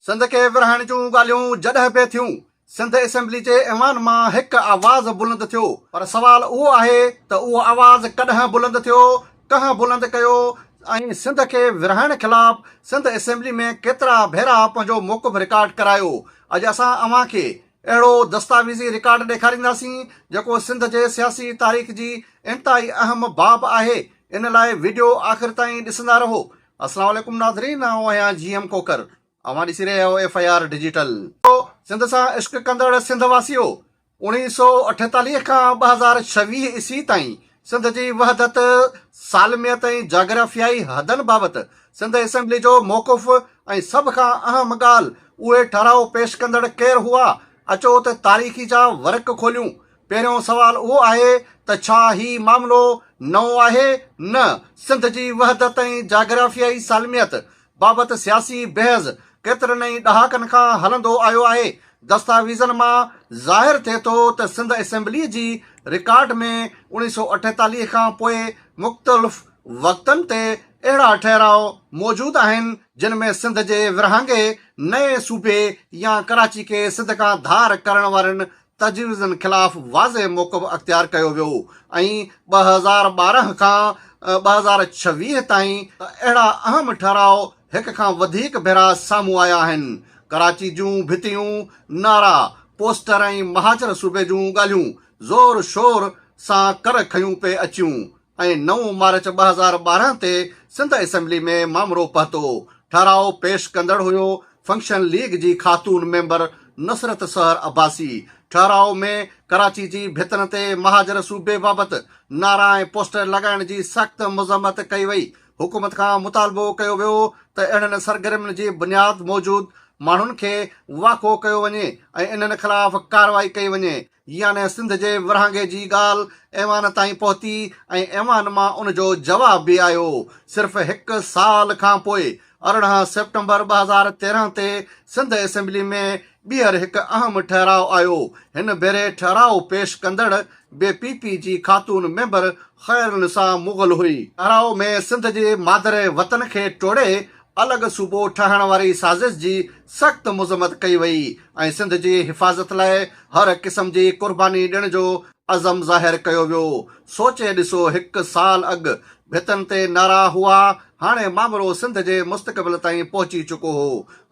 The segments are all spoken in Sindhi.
سنڌ کي ورهائڻ جون ڳالهيون جڏهن به ٿيون، سنڌ اسيمبلي جي ايوان مان هڪ آواز بلند ٿيو، پر سوال اهو آهي ته اهو آواز ڪڏهن بلند ٿيو، ڪنهن بلند ڪيو ۽ سنڌ کي ورهائڻ خلاف سنڌ اسيمبلي ۾ ڪيترا ڀيرا پنهنجو موقف رڪارڊ ڪرايو؟ اڄ اسان اوهان کي اهڙو دستاويزي رڪارڊ ڏيکارينداسين، جيڪو سنڌ جي سياسي تاريخ جي انتهائي اهم باب آهي، ان لاء وڊيو آخر تائين ڏسندا رهو. السلام عليڪم ناظرين آئون آهيان جي ايم کوکر اوهان ڏسي رهيا آهيو F I R digital. Sindh سان عشق ڪندڙ سنڌ واسيو 1948 کان 2026 عيسوي تائين سنڌ جي وحدت، سالميت ۽ جاگرافيائي حدن بابت سنڌ اسيمبلي جو موقف ۽ سڀ کان اهم ڳالهه اهي ٺهراء پيش ڪندڙ ڪير هئا اچو ته تاريخي جا ورق کوليون پهريون سوال اهو آهي ته ڇا هي معاملو نئون آهي؟ نه، سنڌ جي وحدت ۽ جاگرافيائي سالميت بابت سياسي بحث ڪيترن ئي ڏهاڪن کان هلندو آيو آهي. دستاويزن مان ظاهر ٿئي ٿو ته سنڌ اسيمبليء جي رڪارڊ ۾ 1948 کان پوء مختلف وقتن تي اهڙا ٺهراء موجود آهن، جن ۾ سنڌ جي ورهاڱي، نئين صوبي يا ڪراچي کي سنڌ کان ڌار ڪرڻ وارين تجويزن خلاف واضح موقف اختيار ڪيو ويو ۽ 2012 کان 2026 تائين اهڙا اهم ٺهراء هڪ کان وڌيڪ ڀيرا سامهون آيا آهن. ڪراچي جون ڀتيون، نعرا، پوسٽر ۽ مهاجر صوبي جون ڳالهيون زور شور سان ڪر کنيون پئي اچيون. ۽ 9 مارچ 2012 تي سنڌ اسيمبلي ۾ مامرو پهتو. ٺهراء پيش ڪندڙ هيو فنڪشن ليگ جي خاتون ميمبر نصرت سحر عباسي. ٺهراء ۾ ڪراچي جي ڀتن تي مهاجر صوبي بابت نعرا ۽ پوسٽر لڳائڻ جي سخت مذمت ڪئي وئي. حڪومت کان مطالبو ڪيو ويو ته اهڙن سرگرمين جي بنياد موجود ماڻهن کي واکو ڪيو وڃي ۽ انهن خلاف ڪارروائي ڪئي وڃي. يعني سنڌ جي ورهاڱي جي ڳالهه ايوان تائين پهتي ۽ ايوان مان ان جو جواب به آيو. صرف هڪ سال کان پوء 18 سيپٽمبر 2013 تي سنڌ اسيمبلي ۾ ٻيهر هڪ اهم ٺهراء آيو. هن ڀيري ٺهراء پيش ڪندڙ به پي پي جي خاتون ميمبر خيرالنساء مغل هئي. ٺهراء ۾ سنڌ جي مادر وطن کي ٽوڙي الڳ صوبو ٺاهڻ واري سازش جي سخت مذمت ڪئي وئي ۽ سنڌ جي حفاظت لاء هر قسم جي قرباني ڏيڻ جو عزم ظاهر ڪيو ويو. سوچي ڏسو هڪ سال اڳ ڀتن تي نعرا هئا، هاڻي مامرو سنڌ جي مستقبل تائين پهچي چڪو هو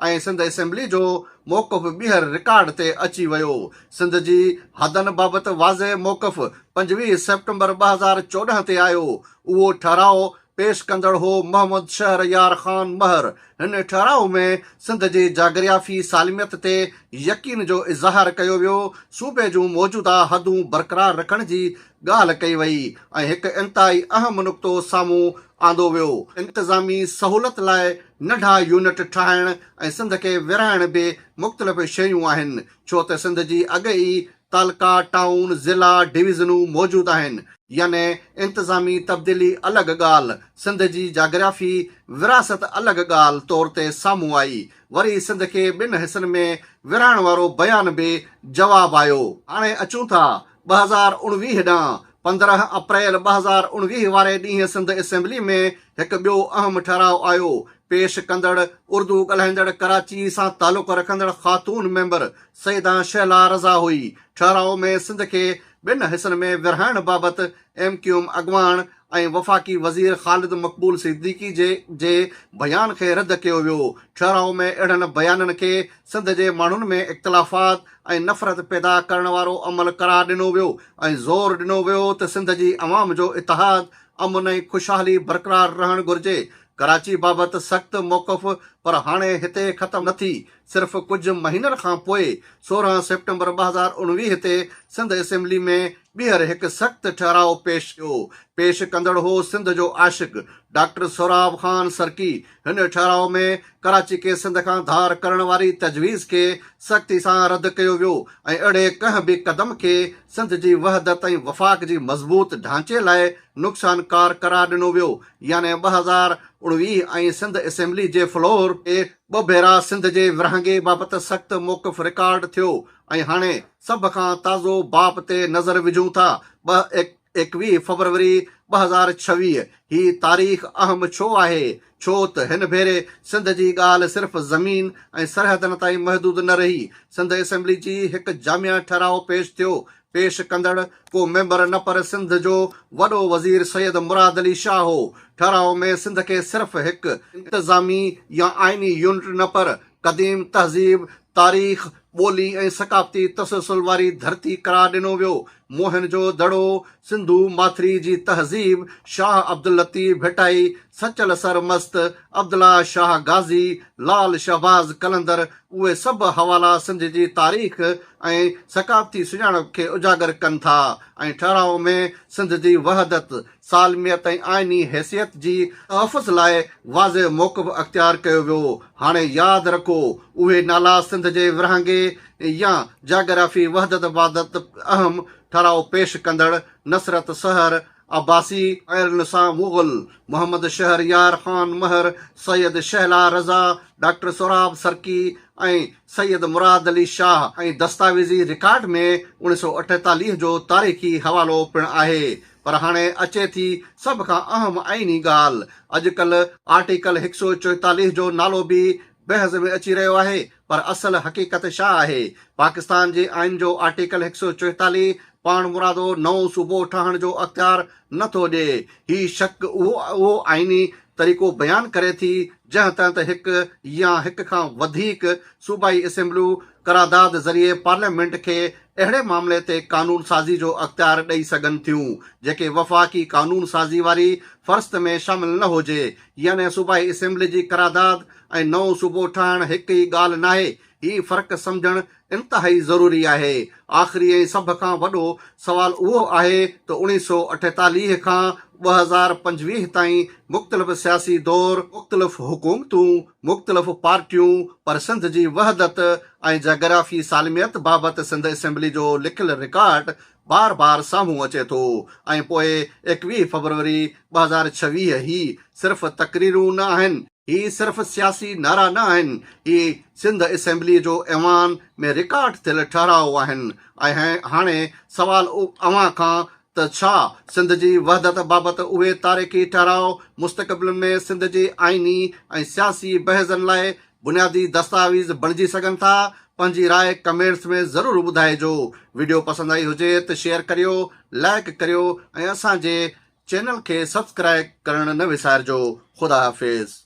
۽ سنڌ اسيمبلي جو موقف ٻيهر رڪارڊ تي اچي ويو. سنڌ جي حدن بابت واضح موقف 25 سيپٽمبر 2014 تي آيو. اهو ٺهراء پيش ڪندڙ هو محمد شهر يار خان مهر. هن ٺهراء ۾ سنڌ جي جاگريافي سالميت تي يقين جو اظهار ڪيو ويو، صوبي جون موجوده حدون برقرار رکڻ جي ڳالهه ڪئي وئي ۽ هڪ انتهائي اهم نقطو سامهون آندو ويو، انتظامي سهولت لاء ننڍا يونٽ ٺاهڻ ۽ سنڌ کي ورهائڻ به مختلف شيون آهن، ڇو ته سنڌ جي اڳ ئي تعلقا، ٽائون، ضلعا، ڊويزنون موجود آهن، يعني انتظامي تبديلي الڳ ڳالهه، سنڌ جي جاگرافي ورهاست الڳ ڳالهه طور تي سامهون آئي. وري سنڌ کي ٻن حصن ۾ ورهائڻ وارو بيان به جواب آيو. هاڻي اچون ٿا 2019 ڏانهن. 15 اپريل 2019 واري ڏينهن سنڌ اسيمبلي ۾ هڪ ٻيو اهم ٺهراء آيو. پيش ڪندڙ اردو ڳالهائيندڙ ڪراچي سان تعلق رکندڙ خاتون ميمبر سيده شهلا رضا هئي. ٺهراء ۾ سنڌ کي ٻن حصن ۾ ورهائڻ بابت ايم ڪيو ايم اڳواڻ ۽ وفاقي وزير خالد مقبول صديقي جي جي بيان کي رد ڪيو ويو. ٺهراء ۾ اهڙن بيانن کي سنڌ جي ماڻهن ۾ اختلافات ۽ نفرت پيدا ڪرڻ وارو عمل قرار ڏنو ويو ۽ زور ڏنو ويو ته سنڌ جي عوام جو اتحاد، امن ۽ خوشحالي برقرار رهڻ گهرجي. ڪراچي بابت سخت موقف پر هاڻي هتي ختم نه ٿي صرف ڪجهه مهينن کان پوء 16 سيپٽمبر 2019 تي سنڌ اسيمبلي ۾ ٻيهر هڪ سخت ٺهراء پيش ٿيو. پيش ڪندڙ هو سنڌ جو عاشق ڊاڪٽر سهراب خان سرڪي. هن ٺهراء ۾ ڪراچي کي سنڌ کان ڌار ڪرڻ واري تجويز کي سختي سان رد ڪيو ويو ۽ اهڙي ڪنهن به قدم کي سنڌ جي وحدت ۽ وفاق جي مضبوط ڍانچي لاء نقصانڪار قرار ڏنو ويو. يعني 2019 ۽ سنڌ اسيمبلي جي فلور تي ٻه ڀيرا سنڌ جي ورهاڱي بابت سخت موقف رڪارڊ ٿيو ۽ هاڻي سڀ کان تازو باب تي نظر وجهون ٿا. ٻه. 21 فبروري 2026 هي تاريخ اهم ڇو آهي؟ ڇو ته هن ڀيري سنڌ جي ڳالهه صرف زمين ۽ سرحدن تائين محدود نه رهي. سنڌ اسيمبلي جي هڪ جامع ٺهراء پيش ٿيو. پيش ڪندڙ ڪو ميمبر نه پر سنڌ جو وڏو وزير سيد مراد علي شاهه هو. ٺهراء ۾ سنڌ کي صرف هڪ انتظامي يا آئيني يونٽ نه پر قديم تهذيب، تاريخ، ٻولي ۽ ثقافتي تسلسل واري ڌرتي قرار ڏنو ويو. موهن جو دڙو، سنڌو ماٿري جي تهذيب، شاهه عبداللطيف ڀٽائي، سچل سرمست، عبدالله شاهه غازي، لال شهباز قلندر اهي سڀ حوالا سنڌ جي تاريخ ۽ ثقافتي سڃاڻپ کي اجاگر ڪن ٿا ۽ ٺهراء ۾ سنڌ جي وحدت، سالميت ۽ آئيني حيثيت جي تحفظ لاء واضح موقف اختيار ڪيو ويو. هاڻي ياد رکو، اهي نالا سنڌ جي ورهاڱي يا جاگرافي وحدت بابت اهم ٺهراء پيش ڪندڙ نصرت سحر عباسي، خيرالنساء مغل، محمد شهر يار خان مهر، سيد شهلا رضا، ڊاڪٽر سهراب سرڪي ۽ سيد مراد علي شاهه ۽ دستاويزي رڪارڊ ۾ 1948 جو تاريخي حوالو پڻ آهي. پر هاڻي اچي ٿي سڀ کان اهم آئيني ڳالهه. اڄ ڪلهه آرٽيڪل 144 جو نالو به بحث ۾ اچي رهيو آهي پر اصل حقيقت ڇا آهي؟ پاڪستان جي آئين جو آرٽيڪل 144 پاڻمرادو نئون صوبو ٺاهڻ جو اختيار نه ٿو ڏئي. هي شق اهو آئيني طريقو بيان ڪري ٿي جنهن تحت هڪ يا هڪ کان وڌيڪ صوبائي اسيمبليون قرارداد ذريعي پارليامينٽ کي اهڙي معاملي تي قانون سازي جو اختيار ڏئي سگهن ٿيون جيڪي وفاقي قانون سازي واري فهرست ۾ شامل نه هجي يعني صوبائي اسيمبلي جي قرارداد ۽ نئون صوبو ٺاهڻ هڪ ئي ڳالهه ناهي هي فرق سمجهڻ انتهائي ضروري آهي. آخري ۽ سڀ کان وڏو سوال اهو آهي ته 1948 کان 2025 تائين مختلف سياسي دور، مختلف حڪومتون، مختلف پارٽيون پر سنڌ جي وحدت ۽ جاگرافي سالميت بابت سنڌ اسيمبلي جو لکيل رڪارڊ بار بار سامهون اچي ٿو ۽ پوء 21 فبروري 2026 هي صرف تقريرون نه آهن، هي صرف سياسي نعرا نه آهن، هي سنڌ اسيمبليء جو ايوان ۾ رڪارڊ ٿيل ٺهراء آهن ۽ هاڻي سوال اوهان کان ته ڇا سنڌ جي وحدت بابت اهي تاريخي ٺهراء مستقبل ۾ سنڌ جي آئيني ۽ سياسي بحثن لاء بنيادي دستاويز بڻجي سگهن ٿا؟ پنهنجي راء ڪمينٽس ۾ ضرور ٻڌائجو. وڊيو پسند آئي هجي ته شيئر ڪريو، لائيڪ ڪريو ۽ اسان جي چينل کي سبسڪرائيب ڪرڻ نه وسارجو. خدا حافظ.